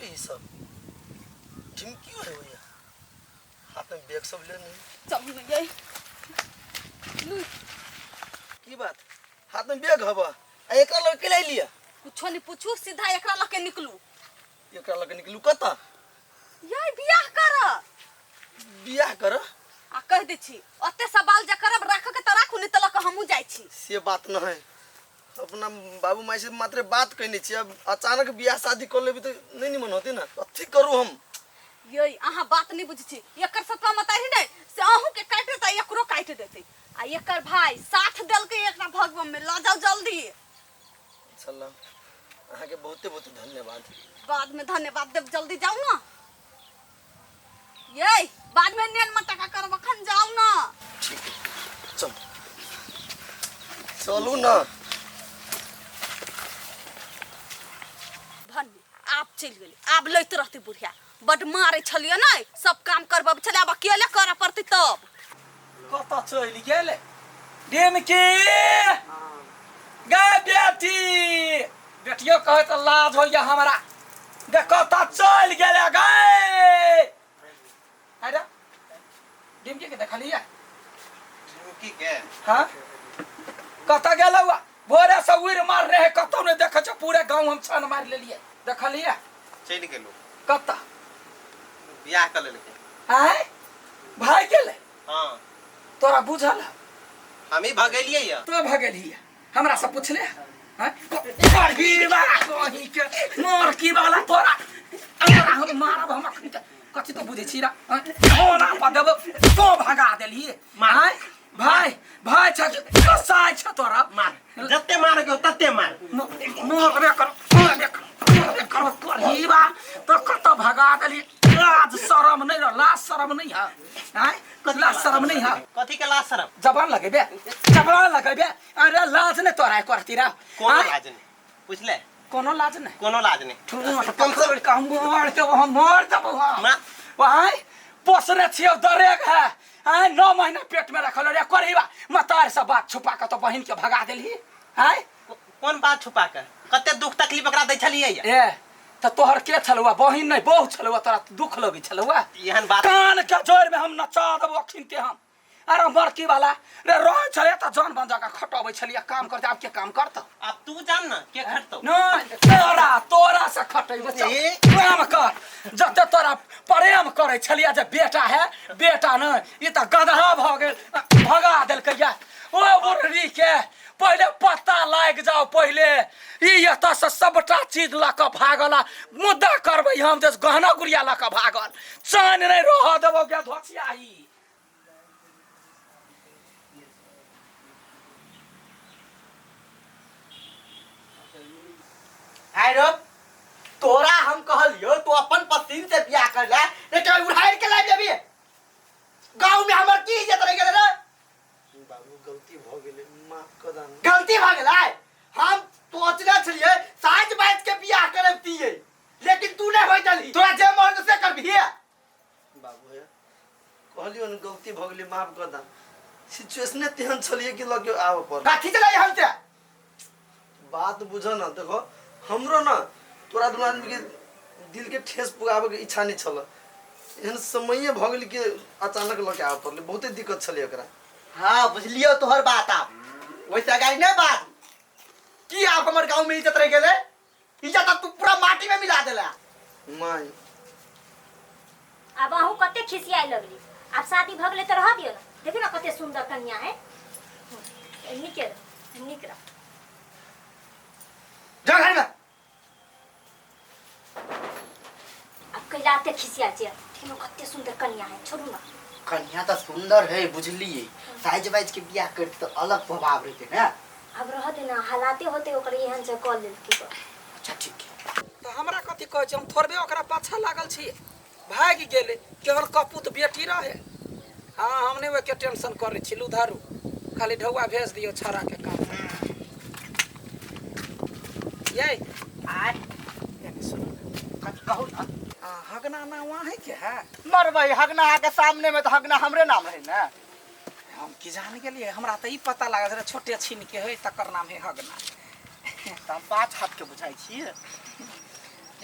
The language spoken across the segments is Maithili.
लेलकै ई सब ढिमकियो है भैया हाथ में बैग सब लेने चलू ने यै लू की बात हाथ में बैग हवा आ एकरा लग के ले लिया कुछो नहीं पूछू सीधा एकरा लके निकलू एकरा लग निकलू कतऽ यै बियाह कर बियाह कर आ कह दै छी ओते सवाल जे करब राख के तऽ राखू नहीं तऽ लऽ कऽ हमहूँ जाइ छी से बात न है अपना बाबू माई से मात्र बात कहने छी अब अचानक बियाह शादी कर लेबी तो नहीं निमन होती ना अथी करू हम यै अहाँ बात नहीं बुझै छी एकर सतवा मतारी नहि से अहूँ के काटि देतै एकरो काटि देतै आ एकर भाई साथ देलकै एकरा भगवन में लऽ जाउ जल्दी चल अहाँके बहुते बहुते धन्यवाद बाद में धन्यवाद देब जल्दी जाउ ना यै बाद में नेन मटका करब अखन जाउ ना ठीक है चल चलू ना भन्ने आब चलि गेलै आब लैत रहतै बुढ़िया बड मारै छलियै ने सब काम करबबै छलै आब अकेले करऽ पड़तै तब कतऽ चलि गेलै डिमकी गे बेटी बेटियो कहै तऽ लाज होइया हमरा गे कतऽ चलि गेलै गे अरे डिमकी के देखलियै डिमकी के हाँ कतऽ गेलौ भोरे से उड़ि मार रहे कतौ नहि देखै छै पूरे गाँव हम छान मारि लेलियै देखलियै चलि गेलौ कतऽ बियाह कऽ लेलकै आँय भागि गेलै हाँ तोरा बुझल हौ? हम ही भगेलियै यऽ तो भगेलही हमरा से पूछले आँय? कहीवा कहीं के मोर की वाला तोरा तोरा हम मारब हम अखन के कथी तो बुझै छी रा आँय? होना पर देबो तो भगा देलही आँय भाय भाय छ कसाई छ तोरा मार जते मार के तते मार मरबे कर मरबे कर मरबे कर कहीवा तो कत भगा देली लाज शरम नहीं रह लाज शरम नहीं है आय लाज शरम नहीं है कथी के लाज शरम जबान लगेबे जबान लगेबे अरे लाज नहीं तोरा करती रह कोनो लाज नहीं बुझले कोनो लाज नहीं कोनो लाज नहीं कम से कम मर देबो हम मर देबो हम आय पोसने छियौ दरेग है आय 9 महीना पेट में रखल रे करहीबा मतार से बात छुपा के तो बहिन के भगा देलही आय कोन बात छुपा के कते दुख तकलीफ एकरा दै छलियै ए त तोहर के छलुआ बहिन नहीं बहु छलुआ तोरा दुख लगै छलुआ एहन बात कान के जोर में हम नचा देबो अखिन के हम अरे मरकी वाला रे रह छले त जान बन जका खटबै छलियै काम करते आब के काम करत आब तू जान ना के खटतौ नहीं तोरा तोरा से खटेबो चल ए? प्रेम कर जते तोरा प्रेम करै छलियै जे बेटा है बेटा नहीं ई त गदहा भ गेल भगा देलकै या ओ बुढ़ी के पहिले पता लागि जाओ पहिले ई एतऽ से सबटा चीज लऽ कऽ भागल आ मुद्दा करबै हम जे गहना गुड़िया लऽ कऽ भागल चैन नहि रहऽ देबौ गे धोसिया ई आय रो तोरा हम कहलियो तू अपन पसीन से बियाह कर ले लेकिन उड़ाइर के लाइब जेबी गांव में हमर की इज्जत रह गेल रे बाबू गलती भ गेलै माफ कऽ दान गलती भ गेलै हम सोचने छलिए साँझ बाज के बियाह करब तिये लेकिन तू नहीं होय देलही तोरा जे मन से करबिही बाबू हे कहलियो ने गलती भऽ गेलै माफ कऽ दान सिचुएशने तेहन छलियै कि लऽ के आबऽ पड़ल कथी चलै हमसे बात बुझ न देखो हमरो न तोरा दुनू आदमी के दिल के ठेस पुगाबे के इच्छा नहीं छल एहन समये भऽ गेल कि अचानक लऽ के आबऽ पड़लै बहुते दिक्कत छलै एकरा हाँ बुझलियो तोहर बात आब वैसे अगाड़ी नहीं बात की आप हमर गांव में इज्जत रह गेले इज्जत अब तू पूरा माटी में मिला देला माय आब अहूँ कते खिसियाए लगली आब शादी भऽ गेलै तऽ रहऽ दियौ ने देखियौ ने कते सुन्दर कनिया है नीके रह नीक रह जा घर में आब कैला एते खिसिया छियै देखियौ ने कते सुन्दर कनिया है छोड़ू ने कन्या तो सुंदर है बुझलिए साइज वाइज के बियाह करते तो अलग प्रभाव रहते ना आब रह दे ना हालाते होते ओकर एहन से कऽ लेलकै तऽ अच्छा ठीक है तऽ हमरा कथी कहै छै हम थोड़बे ओकरा पाछा लागल छी भागि गेलै केहन कपूत बेटी रहे हाँ हम नहि ओहिके टेंशन करै छी लू धरू खाली ढौआ भेज दियौ छौड़ाके काम यै आय एने सुनू ने। कथी कहू ना आ, हगना नाम अहीं के है मरबै हगना के सामने में तो हगना हमरे नाम रहे ना हम की जान गेलियै हमरा तऽ ई पता लागल रहै छोटे छिन के है तकर नाम है हगना तऽ हम पाँच हाथ के बुझाइ छियै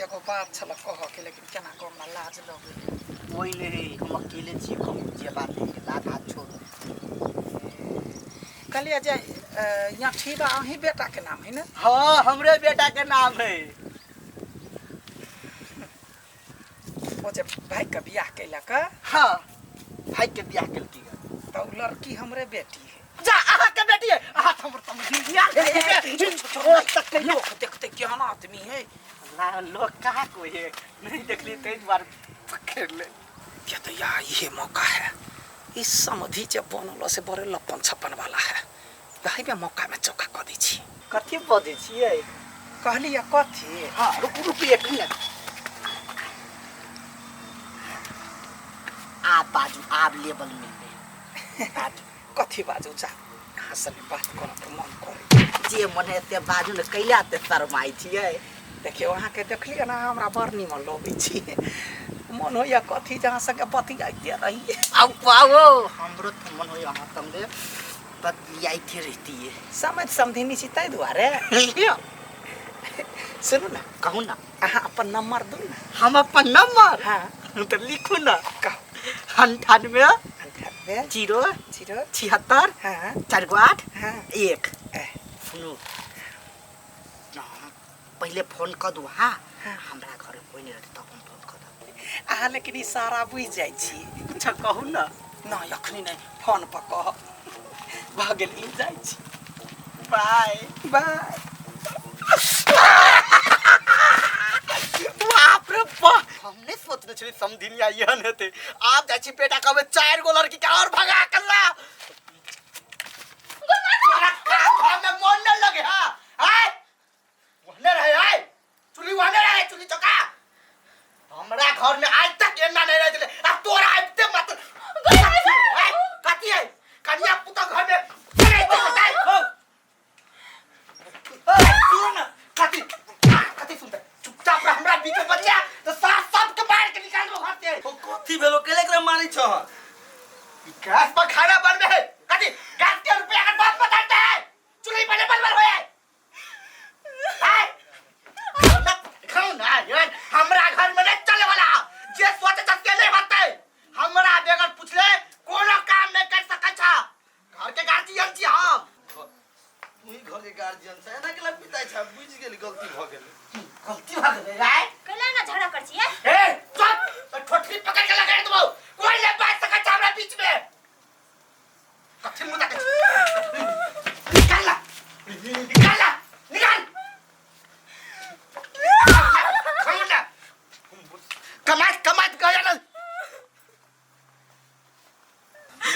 एगो बात छल कहऽ के, लेकिन केना कहब, हमरा लाज लगै। कोई नहीं, हम अकेले छी, कहू जे बात है, लाज हाथ छोड़ू। कहलियै जे यहाँ ठीबा अहीं बेटा के नाम है ने? हाँ, हमरे बेटा के नाम है। ओ जे भाई के बियाह कैलक? हाँ, भाई के बियाह केलकी। तऽ ओ लड़की हमरे बेटी है। जा, अहाँ के बेटी है? अहाँ तो हमर समझी लोग देखते केहन आदमी है। ना, लोग कहाँ कोई है नहीं देखली, ताहि दुआरे पकड़ ले। ये तो या ये मौका है। इस समधि जे बनल से बड़े लप्पन छप्पन वाला है, दही में मौका में चौका कऽ दै छी। कथी बजै छियै? कहली या कथी। हाँ, रुकू रुकू, एक मिनट। आब बाजू, आब लेवल मिलबै। बाजू। कथी बाजू? जा, अहाँ से बात करऽ के मन करे। जे मन है ते बाजू ने, कैला ते शरमाइ छियै? देखियौ, अहाँके देखलियै ने, हमरा बड़ निमन लगै छी। मन होइया कथी जे अहाँ सबके बतियाइते रहियै। आउ पाओ, हमरो तऽ मन होइया अहाँ संगे बतियाइते रहितियै। समझ समधिनी छी, ताहि दुआरे। सुनू ने। कहू ना। अहाँ अपन नंबर दू ने। हम अपन नंबर? हाँ। तऽ लिखू ने। कहू। 98 98 0 0 76 4 गो 8 1। सुनू ना, पहिले फोन कऽ दू। हाँ। हाँ। हमरा घर कोई नहीं रहते तब हम फोन कऽ दू। अहाँ लेकिन इशारा बुझि जाइ छी। अच्छा, कहू ना। नहि, अखनी नहि, फोन पर कहब। भऽ गेल, ई जाइ छी। बाय। बाय। बाप रे बाप, हम नहीं सोचने छली समधिनिया एहन हेतै। आब जाइ छी बेटा कहबै चारि गो लड़की के और भगा के ला। तोरा काम धाम में मन नहीं लगे? हाँ, आय वहने रहे, आय चुली वहने रहे, चुली चौका। हमरा घर में आज तक एना नहीं रहे छलै, आ तोरा आबिते मत आय कथी है कनिया पुतोह घर में चलै छै, बताय हो। सुन ना, कथी कथी सुनते? चुपचाप रह, हमरा बीच में बचिया तो साफ साफ के मार के निकाल दो घर से। ओ कथी भेलो? केले एकरा मारै छह? ई गैस पर खाना बनबे है, कथी गैस के रुपया के बात बताते है, चूल्ही पहले बनबे होए आय खाऊ ना यार। हमरा घर में नहीं चले वाला, जे सोचे से नहीं होते। हमरा बगैर पूछले कोनो काम नहीं कर सकै छा। घर के गार्जियन छी हम। तू ही घर के गार्जियन छ, एना केला पिताइ छ? बुझि गेली, गलती भऽ गेल। गलती भऽ गेलै राय। कैला ना झगड़ा कर छियै? ए चुप, तो ठोठरी पकड़ के लगा देबो। कोई नहीं बाज सकै छै हमरा बीच में। कथी मुदा के निकाल ला, निकाल ला, निकाल। खाऊ ना, कमात कमात गया ना।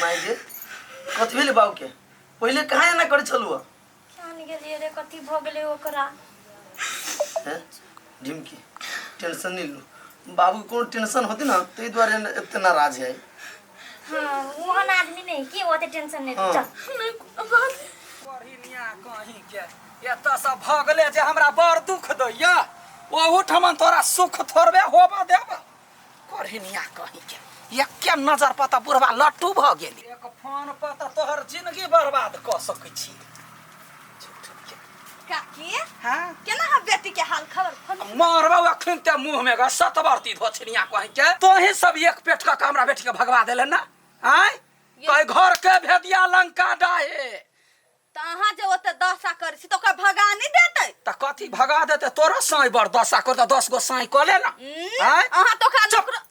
माय गे, कथी भेलै बाबू के? पहिले कहाँ एना करै छलू? जान गेलियै रे, कथी भऽ गेलै ओकरा। हैं ढिमकी, टेंशन नहीं लू। बाबू के कोनो टेंशन होती ना, ताहि दुआरे एते नाराज है। हाँ, ओहन आदमी नहीं कि ओते टेंशन नहीं। चल। बहिनिया कहीं के एतऽ से भऽ गेलै जे हमरा बड़ दुख दैया, ओहूठमन तोरा सुख थोड़बे होबऽ देब। करहिनिया कहीं के एके नजर पर तऽ बुढ़वा लट्टू भऽ गेल। एक फोन पर तऽ तोहर जिंदगी बर्बाद कऽ सकै छी। काकी। हाँ। केना हम बेटी के हाल खबर फोन मारबौ अखन ते मुँह में ग सतबरती धोछनिया कहीं के। तोही सब एक पेट कऽ हमरा बेटी के भगवा देले ना। आय कहे घर के भेदिया लंका डाहे। तऽ अहाँ जे ओते दशा करै छी तऽ ओकरा भगा नहि देतै? तऽ कथी भगा देतै? तोरो साँइ बड़ दशा कर तऽ 10 गो साँइ कऽ ले ना। आँय? अहाँ तऽ ओकरा चुप। नौकर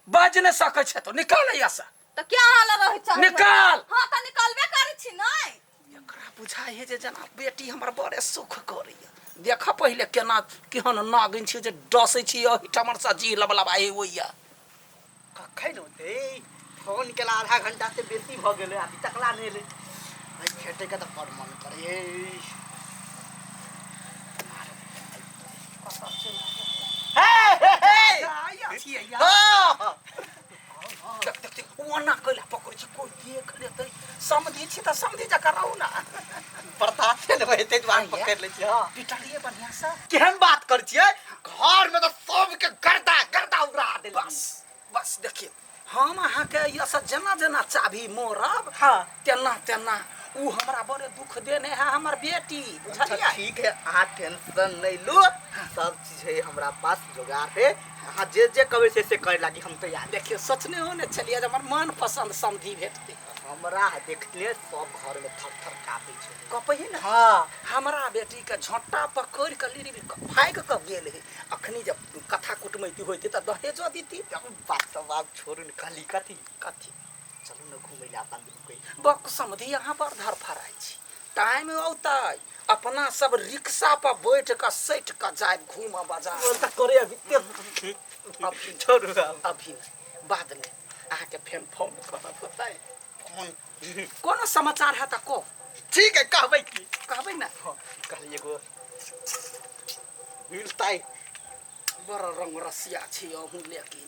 बाजि नहि सकै छै तो निकाल यहाँ से। तऽ क्या अहाँ लग रहै छै? निकाल। हाँ, तऽ निकालबे करै छी। नहि, एकरा बुझाइ है जे जेना बेटी हमर बड़े सुख करैया। देख पहिले केना केहन नागिन छी जे डसै छी एहिठामन से जी लबलबाइ होइया। कखन होतै? फोन केला आधा घंटा से बेसी भऽ गेलै, अभी तकला नहि एलै। भाइ, खेटैके तऽ बड़ मन करे। हे हे हे, हाँ। देख देख देख, ओना कैला पकड़ै छी? कोइ देख लेतै। समधि छी तऽ समधि जकाँ रहू ना। बर्दाश्त नहि होइ ताहि दुआरे पकड़ि लै छी। हाँ। पिटलियै बढ़िआँ से? केहन बात करै छियै? घर में तऽ सबके गर्दा गर्दा उड़ा देल। बस बस, देखियौ, हम अहाँके यसँ जेना जेना चाभी मोड़ब, हाँ। तेना तेना उ हमरा बड़े दुख देने है हमर बेटी। अच्छा बुझलियै? ठीक है, अहाँ टेंशन नहीं लो, सब चीज है हमरा पास जुगाड़ है। अहाँ जे जे कहबै से से करे लागी हम तैयार। देखियौ, सोचने हो ने छलियै जे हमर मन पसंद समधी भेटतै। हमरा देखले सब घर में थर थर कापै छै। कपै है ने? हाँ। हमरा बेटी के झोंटा पकड़ि कऽ लिरी भागि कऽ गेल है। अखनी जब कथा कुटमैती होइतै तऽ दहेजो दीती। बात सब आब छोड़ू ने, कहली कथी? कथी? चलू ने घूमै लए अपन दुनू के। बक समधी, अहाँ बड़ धरफड़ाइ छी। टाइम औतै, अपना सब रिक्शा पर बैठ कऽ सटि कऽ जायब घूमऽ बाजार। बोल तऽ करे अभी ते अभी छोड़ू आब। अभी नहि, बादमे अहाँके फेर फोन करब होतै। फोन कोनो समाचार है तऽ कहू। ठीक है, कहबै की? कहबै ने? हाँ, कहली एगो मिलतै। बड़ रंग रसिया छी अहूँ, लेकिन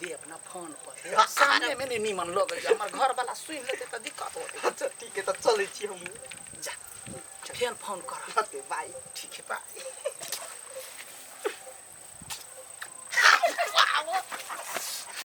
देब ना फोन पर, सामने में नहीं नीमन लगैया। हमर घर वाला सुनि लेतै तऽ दिक्कत होतै। अच्छा ठीक है, तऽ चलै छी हम। जा, फेर फोन करब। ओके, बाय। ठीक है, बाय।